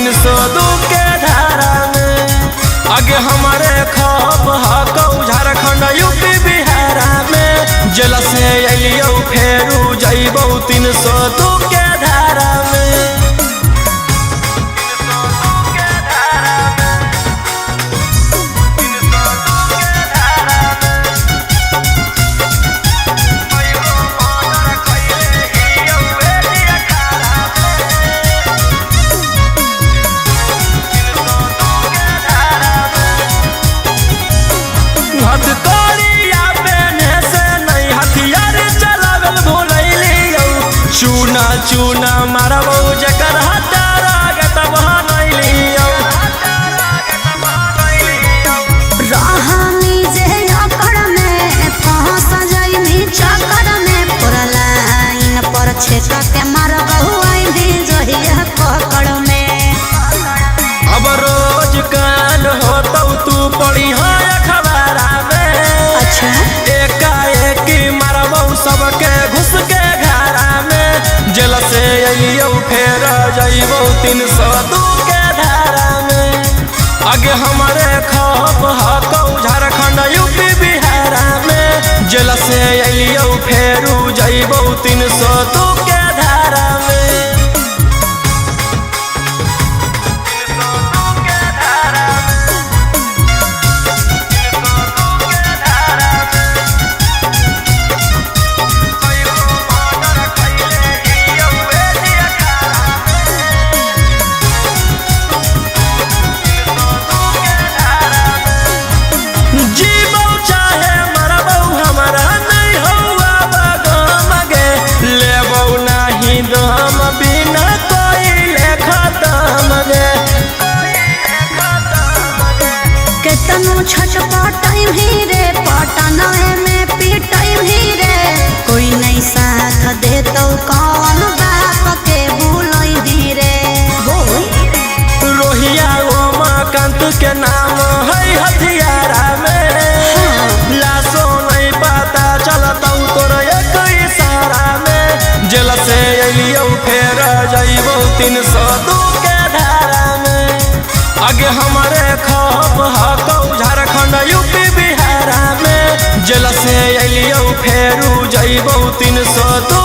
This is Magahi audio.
302 के धारा में। आगे हमारे खौफ हकौ झारखंड यूपी बिहार में। जेल से अलियौ फेरू जइबौ 302 के धारा में। हथकड़िया पहने से नहीं हथियार चलावल भुलैलियौ। चूना चूना मारबौ जकर हतारा गतब नैलियौ। रहनी जे अकड़ में फंस जाइनी चक्कर में, पूरा लाइन पर छेक के मारबहु आइनी जहिया पकड़ में। अब रोज कान होतौ तू पढ़ी अखबारा में। अच्छा। एकाएक मारबौ सबके घुस के घरा में। जेल से अलियौ फेर जइबौ 302 के धारा में। आगे हमारे खौफ हकौ झारखंड यूपी बिहार में। जेल से अलियौ फेरू जइबौ 302 के धारा में। जीबौ चाहे मरबौ हमरा नहीं हौवा बगम गे। लेबौ नाही दम बिना कोई खतम गे। केतनो छटपटाई भी रे पटनाए में पिटाई भी रे, कोई नहीं साथ देतो कौन बाप के बुलई भी रे। बोल रोहिया उमाकांत के नाम है हथियारा में। लाशो नहीं पता चलतौ तोर एक इशारा में। जेल से अलियौ फेर जइबौ 302 के धारा में। आगे हमारे खौफ हकौ झारखंड यूपी बिहार में। जेल से अलियौ फेरू जइबौ 302।